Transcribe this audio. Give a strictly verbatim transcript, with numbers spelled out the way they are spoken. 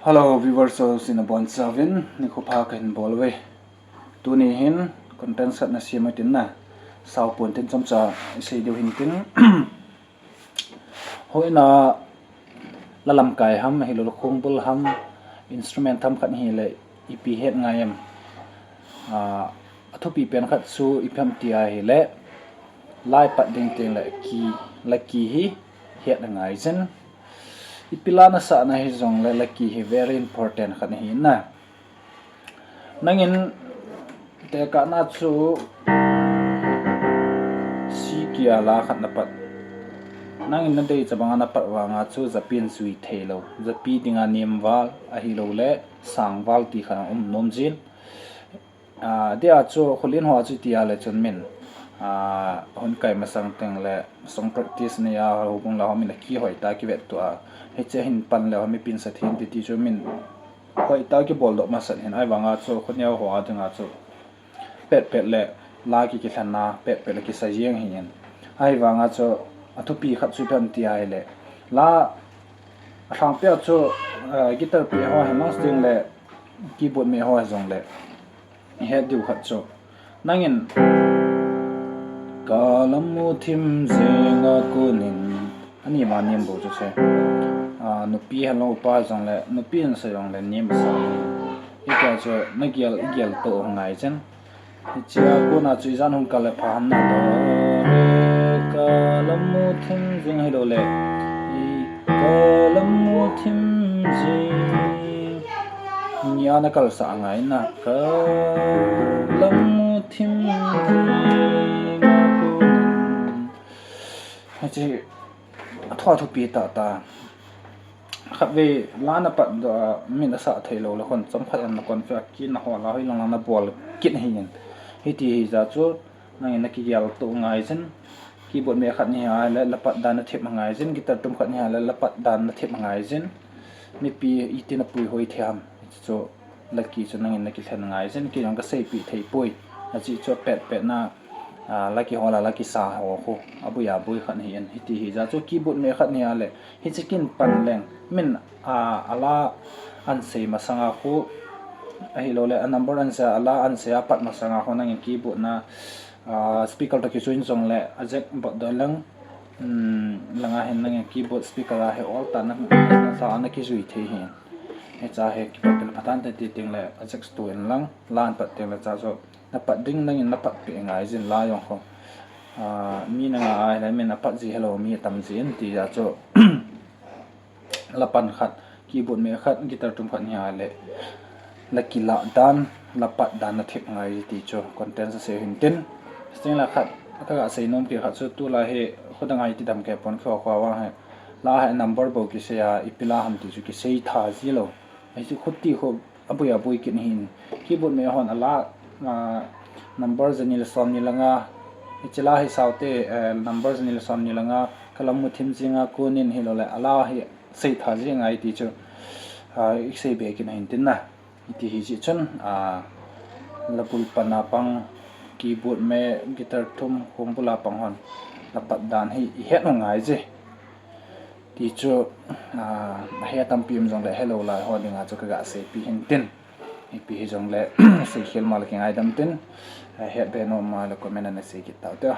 Hello viewers, so sina bon savin ni khopa kahin bol ve. Tuni hin content khat na siam tin na. Sao pon tin chomcha isei diu hin tin. Hoina la lamkai ham, hilou le khongbul ham, instrument ham khat hile ipi het ngai em. Ah, athupi pen khat chu ipi ham tia hile, la i pat ding teng le key, la key hi het ngai jin. Ipi la na sah na hijongle la key hi very important khat hi na. Nangin tekahna chu C key a la khat na pat. Nangin na dei chabang a na pat vanga chu japi in jui thei lou. Japi dinga nem val ahilou le sang val ti khat a um nom jin. Ah, dia chu khulin ho chu tia le chun min, ah, hun kai masang teng le song practice nei a, houbung la ho min a key hoitah a kivet tua. Hiche hin pan le ho mi pin sa thin ti ti chu min hoitah a kibol doh masat hin. Ahivanga chu khoneo ho a dinga chu pet pet le la ki kilhen na, pet pet le kisa jeng hin. Ahivanga chu athupi khat chu ipi ham tia hile, la a lhangpi a chu, ah, guitar pe ho hi mang sting le keyboard me ho hijongle het diu khat chu. Nangin ka lam u thim jing a konin, ani ma nem bou chu se. Ah, nupi helou pa jongle, nupi in sa jongle nem sa. Ika chu na gel, i gel to ngai chen. Hichea kona chu ijan hung kal le pha ham na. Do, re, ka, la, mu, thim, jing hilou le. I, ka, la, mu, thim, jing. Nia na kal sa ngai na. Ka, la, mu, thim, jing. Hiche, athu athupi tah tah. Khatvei la na pat doh a, min a sah thei lou le khon chomkhat in na kon fe a key na hol a hoilang lang na bol kit hi in. Hiti hi ja chu nangin na kigel to ngai jin. Keyboard me khat ni a le la pat dan na thep ngai jin. Guitar tum khat ni a le la pat dan na thep ngai jin. Mipi iti na puihoi thei ham. Hichu la key chu nangin na kilhen ngai jin, kei jong ka seipi thei poi. Ajeh chu pet pet na, ah, la kihol a la kisa ho khu aboi aboi khat hi in, hiti hi ja chu keyboard me khat ni a le, hiche kin pan leng min, ah, a la an sei masang a khu, ahilou le a number an sei a, a la an sei a pat masang a khu nangin keyboard na, ah, speaker toh kijoin jongle a jack bot doh leng, um, langa hin nangin keyboard speaker a hi ol ta na, na sa na kijui thei hi. Hicha hi kipat pil patan te ti teng le a jack tu in lang, la an pat teng le cha chu na pat ding nangin na pat pe ngai jin la jong khu. Ah, mi na nga ai le min a pat ji helou mi tam jin ti ja chu. La pan khat, keyboard me khat, guitar tum khat ni a le. La kila dan, la pat dan na thep ngai ti chu content sa se hin tin. Sting la khat, ka ga sei nom kei khat chu tulai hi, khodang ai ti dam kei pon kho kho vang hi. La hi number bou kisei a, ipi la ham ti chu kisei tha ji lou. Hichu khuti khu aboi aboi kit hin. Keyboard me hon a la, ah, number jani le som ni le nga. Hiche la hi sao te, eh, number jani le som ni le nga. Ka lam u thim jing a konin hilou le a la hi sei tha ji ngai ti chu, ah, i sei be kit hin tin na. Hiti hi jeh chun, ah, la bul pan a pang keyboard me guitar thum khongbul a pang hon la pat dan hi i het u ngai je. Ti chu, ah, a he tampi um jongle helou lai ho dinga chu ka ga seipi hin tin. Ipi hi jongle sei khel ma le kingaidam tin. Ah, het be nom ma le comment a na sei kit tau te.